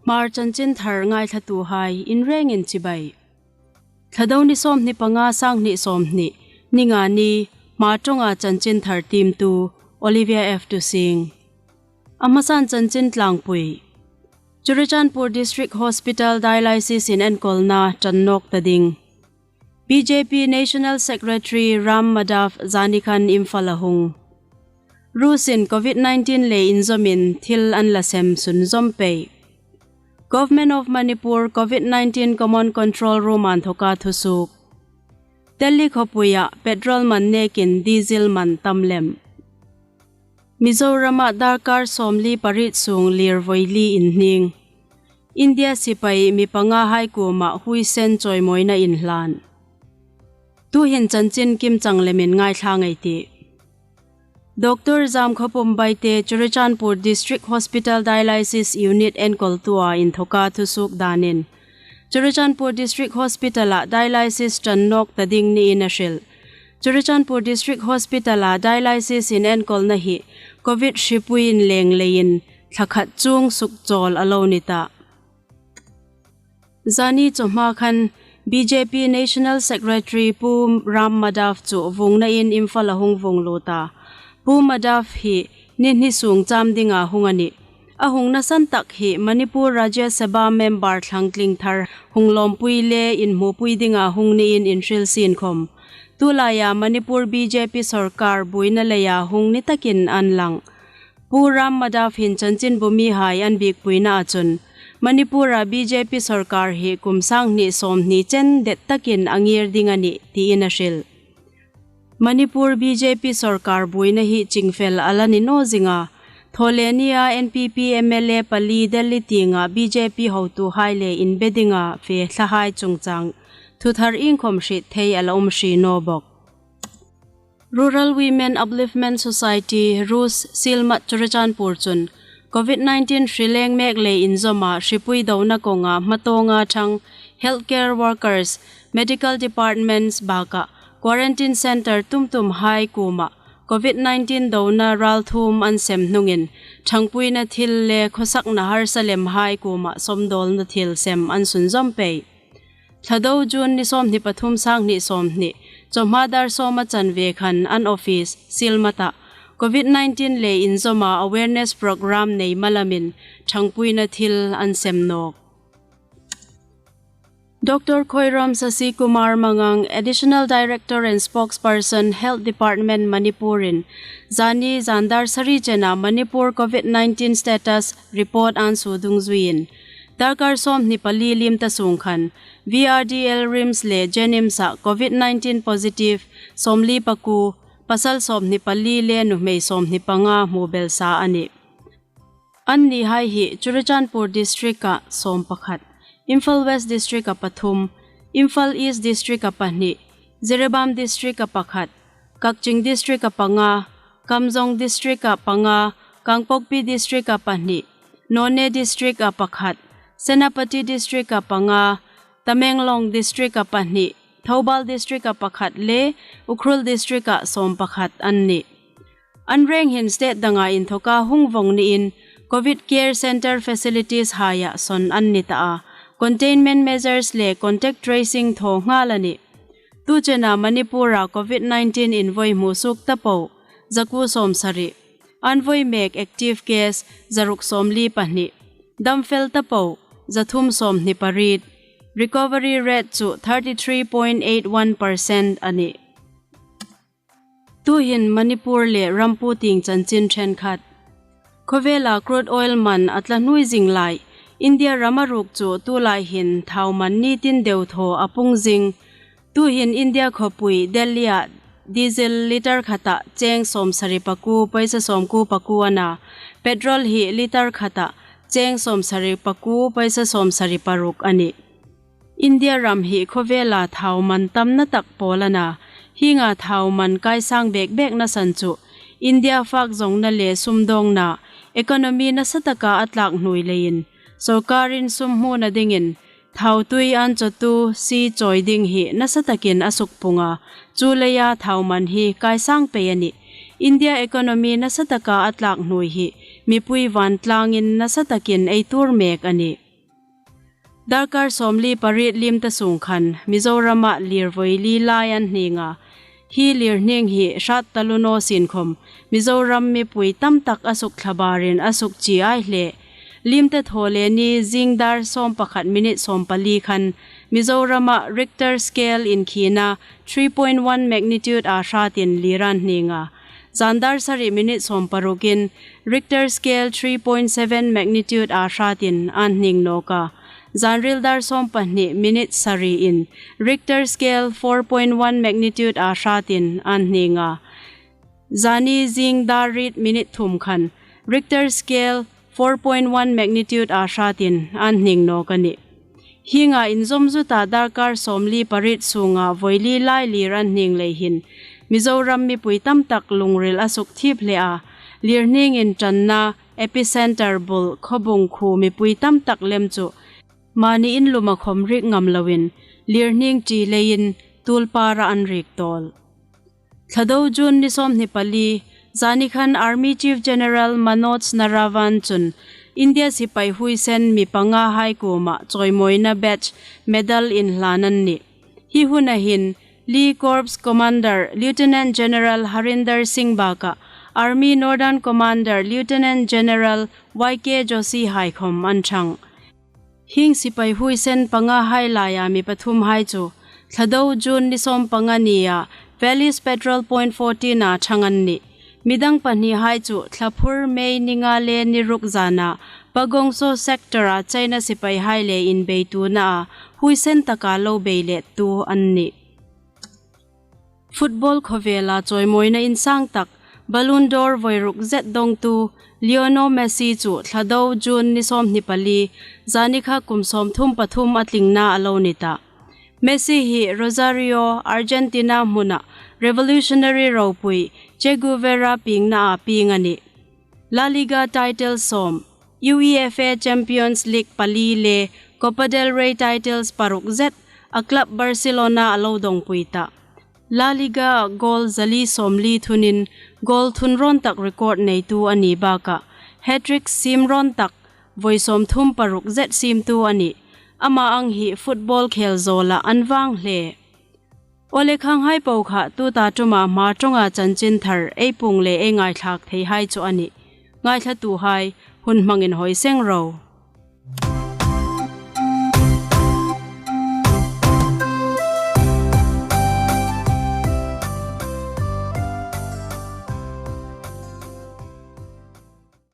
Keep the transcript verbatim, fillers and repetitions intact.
Hmar chanchinthar ngaithlatuhai inrengin chibai. Thlado ni sawmhni panga, sanghni sawmhni, Ningani, Hmar ṭawnga chanchinthar tiemtu Olivia F Tusing. A hmasan chanchin tlangpui. Churachandpur District Hospital dialysis-in enkawlna ṭan nawk ta ding. B J P National Secretary Ram Madhav zanikhan Imphal a hung. RUSIN COVID nineteen le inzawmin thil an la sem sunzawm pei. Government of Manipur COVID nineteen Common Control Room a inthoka thusuok. Delhi khawpuia petrol man nekin diesel man tam lem. Mizorama darkar sawmli pariet sung lirvoi li inhning. India sipai mi pangahai kuoma huoisen chawimawina inhlan. Tuhin chanchin kimchang lemin ngaithla ngei ei tih. Doctor Zamkhawpum Baite, Churachandpur District Hospital Dialysis Unit enkawltua inthoka thusuok danin, Churachandpur District Hospital-a dialysis ṭan nawk ta ding niin a hril. Churachandpur District Hospital-a dialysis-in enkawlna hi COVID hripuiin leng leiin thla khat chuong sukchawl a lo ni tah. Zani chawhma khan B J P National Secretary Pu Ram Madhav chu vuongnain Imphal a hung vuong lut a. Pu Madhav hi ni hni sung cham dinga hung a nih. A hungna san tak hi Manipur Rajya Sabha member thlangtling thar hung lawmpui le inhmupui dinga hung niin inhril sien khawm, tulaia Manipur B J P sorkar buoina leia hung ni takin an lang. Pu Ram Madhav hin chanchinbumihai an biekpuinaa chun, Manipur-a B J P sorkar hi kum sanghni sawmhni chen det takin a ngir ding a nih, tiin a hril. Manipur B J P sorkar buoina hi chingfel a la ni naw zing a. Thawlenia N P P M L A pali Delhi tienga B J P hotuhai le inbe dinga fe thlahai chungchang thuthar iengkhawm hriet thei a la um hri naw bawk. Rural Women Upliftment Society, RUS, Sielmat Churachandpur chun COVID nineteen hri leng mek le inzawma hripui dona kawnga hmatawnga ṭhang healthcare workers, medical departments bakah quarantine centre tumtumhai kuoma COVID nineteen dona ralthuom an sem hnungin ṭhangpuina thil le khawsakna harsa lemhai kuoma sawmdawlna thil sem an sunzawm pei. Thlado June ni sawmhni pathum, sanghni sawmhni, chawhma dar sawma chanve khan an office Sielmata COVID nineteen le inzawma awareness program nei malamin ṭhangpuina thil an sem nawk. Doctor Khoirom Sasikumar Mangang, Additional Director and Spokesperson, Health Department, Manipur-in zani zan dar sari chena Manipur COVID nineteen status report an suo dungzuiin, darkar sawmhni pali liem ta sung khan V R D L, RIMS le JNIMS-a COVID nineteen positive sawmli pakuo, pasal sawmhni pali le nuhmei sawmhni panga hmu belsa a nih. Annihai hi Churachandpur District-a sawm pakhat, Imphal West District-a pathum, Imphal East District-a pahni, Jiribam District-a pakhat, Kakching District-a panga, Kamjong District-a panga, Kangpokpi District-a pahni, Noney District-a pakhat, Senapati District-a panga, Tamenglong District-a pahni, Thoubal District-a pakhat le Ukhrul District-a sawm pakhat an nih. An reng hin state danga inthoka hung vawng niin COVID care centre facilities haia sawn an ni ta a, containment measures le contact tracing thaw nghal a nih. Tu chena Manipur-a COVID nineteen invawi hmusuok ta po zakuo sawmsari, an vawi mek active case zaruk sawmli pahni, damfel ta po zathum sawmhni pariet, recovery rate chu thirty three point eight one percent a nih. Tuhin Manipur le rampuo tieng chanchin ṭhenkhat. Khawvela crude oil man a tla hnuoi zing lai, India rama ruok chu tulai hin thau man nitin deuthaw a pung zing. Tuhin India khawpui Delhi-a diesel litre khata cheng sawmsari pakuo paisa sawmkuo pakuo a na, petrol hi litre khata cheng sawmsari pakuo paisa sawmsari paruk a nih. India ram hi khawvela thau man tamna tak pawl a na, hienga thau man kaisang bek bekna san chu India fak zawngna le sumdawngna, economy nasa taka a tlak hnuoi leiin, sorkarin sum hmuna dingin Thautui an chawtu si chawi ding hi nasa takin a sukpung a, chu leia thau man hi kaisang pei a nih. India economy nasa taka a tlak hnuoi hi mipui vantlangin nasa takin ei tuor mek a nih. Darkar sawmli pariet liem ta sung khan Mizorama lirvoi li lai an hning a. Hi lirhning hi hrat taluo naw sien khom Mizoram mipui tam tak a sukthlabarin a sukchi ai hle. Liem ta thaw le ni zing dar sawm pakhat minute sawm pali khan Mizorama Richter scale inkhina three point one magnitude a hratin lir an hning a. Zan dar sari minute sawm parukin Richter scale three point seven magnitude a hratin an hning nawk a. Zanril dar sawm pahni minute sariin Richter scale four point one magnitude a hratin an hning a. Zani zing dar riet minute thum khan Richter scale four point one magnitude a hratin an hning nawk a nih. Hienga inzawm zuta darkar sawmli pariet sunga voi li lai lir an hning lei hin Mizoram mipui tam tak lungril a sukthip hle a. Lirhning inṭanna epicenter bul Khawbung khuo mipui tam tak lem chu mani in luma khom riek ngam loin lirhning ṭi leiin tuolpara an riek tawl. Thlado June ni sawmhni pali, zani khan Army Chief General Manoj Narawan chun India sipai huoisen mi pangahai kuoma chawimawina badge medal inhlan an nih. Hi huna hin Lee Corps Commander Lieutenant General Harinder Singh baka Army Northern Commander Lieutenant General Y K Joshi hai khom an thang. Hieng sipai huoisen pangahai laia mi pathumhai chu Thlado June ni sawm panga nia Valis Patrol Point fourteen a thang an nih. Midang pahnihai chu Thlaphur May ni nga le ni ruk zana Pagongso sector a China sipaihai le inbeituna a huoisen taka lo beilettu an nih. Football khawvela chawimawina insang tak Ballon d'Or voi ruk zet dongtu Lionel Messi chu Thlado June ni sawmhni pali, zani kha kum sawmthum pathum a tlingna a lo ni ta. Messi hi Rosario, Argentina hmuna revolutionary ropui Che Guevara piengna a pieng a nih. La Liga title sawm, UEFA Champions League pali le Copa del Rey titles paruk zet a club Barcelona a lo dongpui ta. La Liga goal zali sawmli thunin goal thun rawn tak record neitu a ni baka hat-trick siem rawn tak voi sawmthum paruk zet siemtu a nih. Ama ang hi football khel zawla an vang hle. Aw le, khanghai po kha tuta ṭuma hma ṭawnga chanchin thar ei puong le ei ngaithlak theihai chu a nih. Ngaithlatuhai, hun hmangin hawi seng ro.